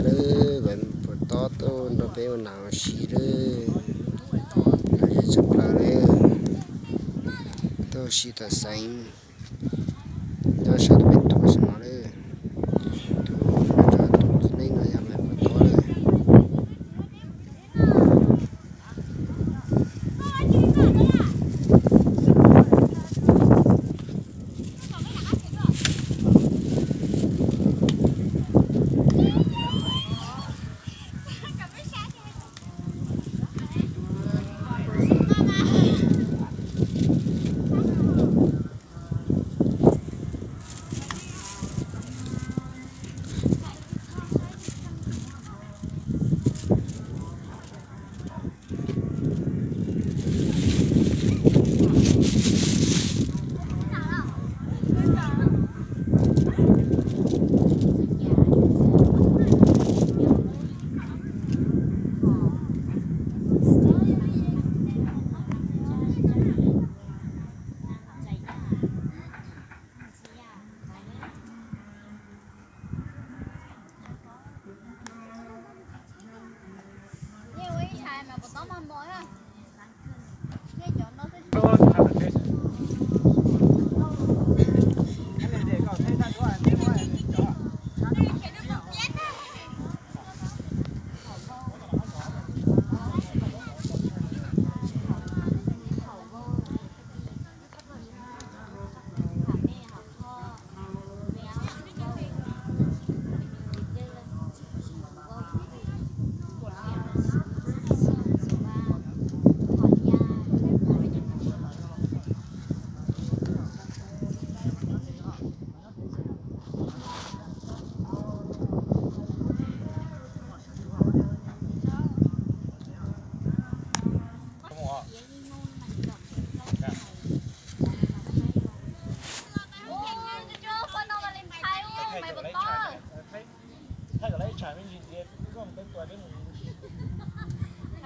Lawm, puas tob tuaj nrog peb ua nam ua si lawm. Lom zem tshaj plaws lawm. Tuaj ua si tom Xeev, nyob saum tus me nthuav xwb no lawm. Tus, tus neeg no yog puas tob lawm.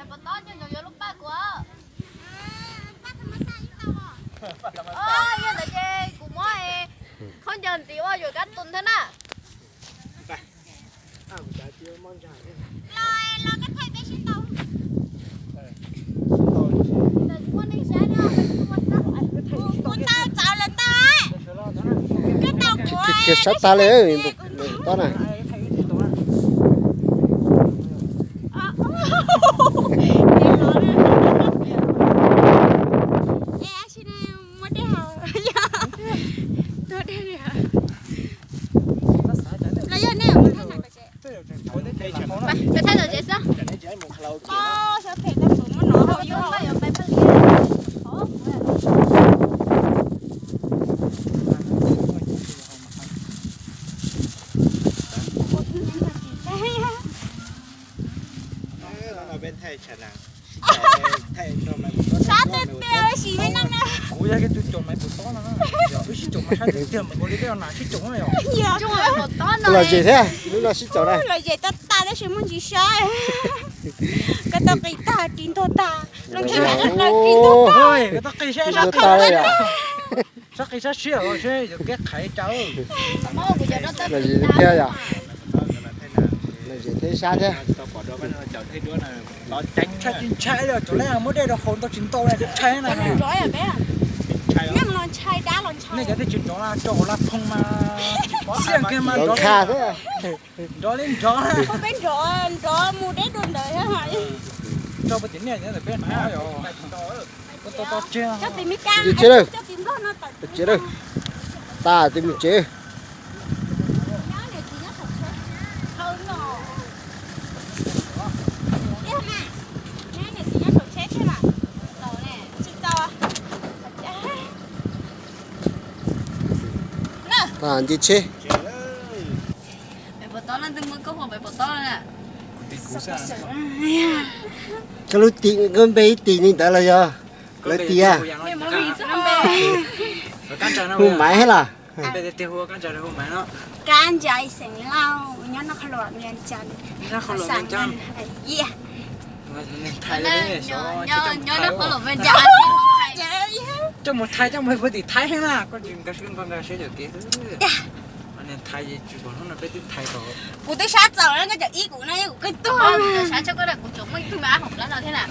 Maiv Pov Tob, cov nyob yuav lub paj kuv. Yog ntawd ces kuv muab khaub ncaws ntxiv ua yuam kab tus thiab na. Kuv tau txawv lawm ntag. Koj tau kuv. Khiav sab tag li, Tob na. Sab tiag tiag, sim me neej na. Kuv yog tus caum Maiv Pov Tob no, wb sib caum mas sab tiag tiag mas ua li peb ua nam sib caum na yom. Lom zem thiab, lub no sib caum na. Lom zem tag tag tab sis muaj ntsis sab. Koj tau qis tag ris ntuag tag. Koj tau qis sab sab khaws. Sab qis sab siab seb yuav kev qhaiv cas. Lom zem tiag yom. Lom zem thiab sab thiab. Ntshai tsis ntshai li, cov lej muab dej rau haus ntau tsis ntau li, ntshai na. Nej cov twb tsis nrov na, tso hauv laj phoo mas tsis pom xiab kiag mas nrov li nrov. Peb nrov, nrov mus deb dua ntawd. Tso peb tim niaj ntawd peb nrov yom. Tsis tau tso tseg. Tas tis mus tsev. Tas nce tsheb. Koj lub tim, koj npe ib tim li ntawd los yog lawv tias? Hu Maiv thiab los? Kab Ntsais xeem Lauj, nyob noj qhov luam Vias Cas. Coj mus Thaib, coj mus puag tim Thaib thiab na, koj tsis nkag siab nkag siab cov kev. Thaiv tsis pom hnub no peb twb thaiv tau. Kuv twb sab txaus na, koj cov ib kuv no kuv kawg tuag. Sab tshaj koj, kuv tsuas muaj ib tug me ab hauv plab no thiab na.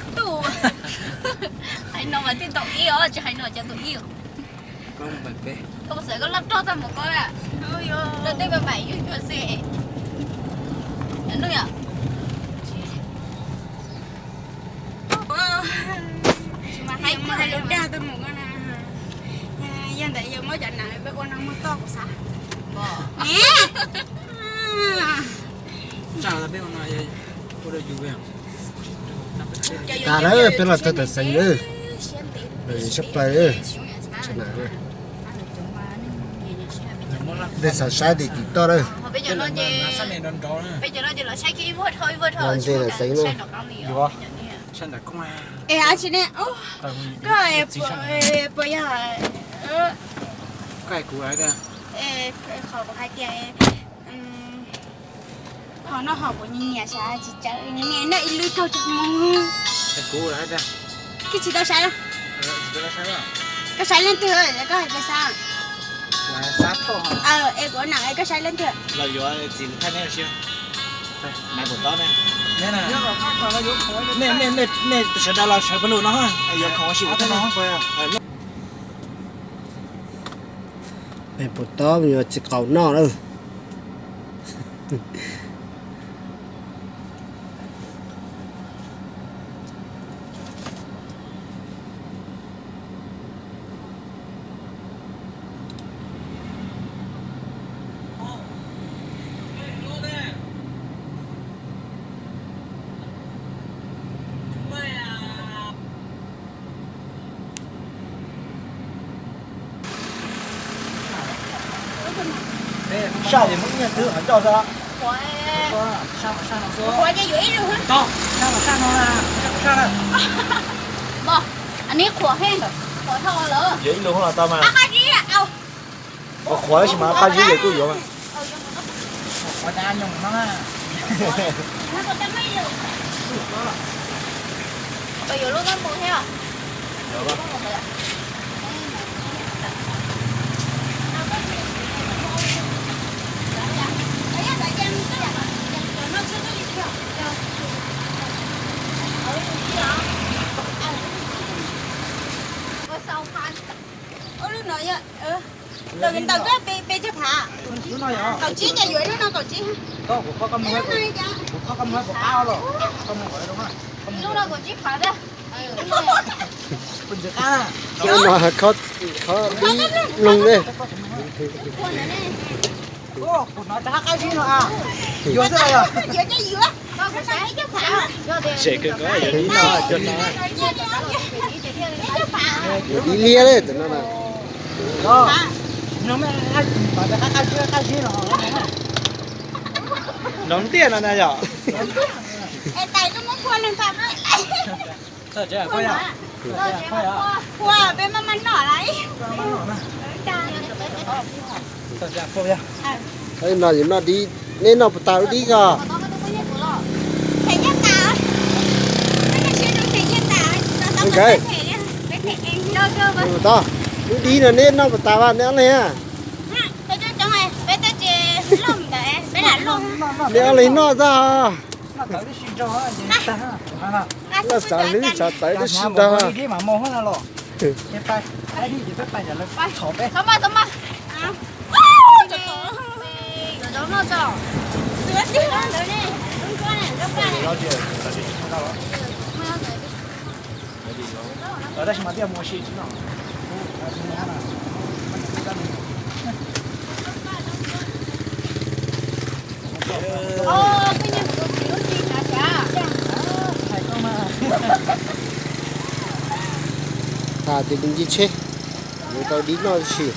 Hais no mas twb tau ib os, tsis hais no cov tau ib os. Koj xav koj loj roj tag mus koj na. Rau tej me mam yuag yuag xwb. Nuj yom. Hais lub dag tuaj mus koj na. Yog ntawd yog muab cov nas peb ua no muag toj kuv xav. Tsa peb ua no ua rau yus. Tas lawm peb los txog tam xeev lawm. Sab plaws. Ntej xav saib tim tim toj lawm. Los ntej tam xeev na. Es tsis ne, koj puas yog, qhov kuv hais tias, qhov no ho kuv nyiam nyiam sav tsis tsav nyiam noj ib lub kaug tsis mus. Kuv tsis tau saib. Koj saib leej twg, koj hais tias saib. Es kuv nam es koj saib leej twg. Los yuav txiv thaij neb siab. Nej sawv daws los sawv pawg lug no, yuav khoom ua si ua teb no. Puas tob yuav txiv qaum noj lawm. Saj ces muab ib nyuag twg qhov ncauj xwb. Qhuav ces yuav ib lub. Saj no, saj no, saj no. Mog, anv qhuav heej, qhuav dhau lawm. Yuav ib lub los tau mas. Qhuav qhuav tab sis mas qab zib ces kuj yuav mas. Ntawm koj peb caug phav. Kaum tsib ces yuav hnub no kaum tsib. Hnub no kaum tsib phav thiab. Hnub no khob dib mloog ne. Yuav xwb los yog? Yuav, yuav. Tsem kawg ko, yuav ib no coj no. Yuav dib liab li tus no na. Noo ntiaj no na yom. No yus noj dib, neb noj puas tas lub dib ko? Nkawd, lub dib no neb noj puas tas vas neb ob leeg? Neb ob leeg noj tag. Noj txav hlwb txav txawv tib si ntag. Tham tias nce tsheb, yuav tau dib noj tib si.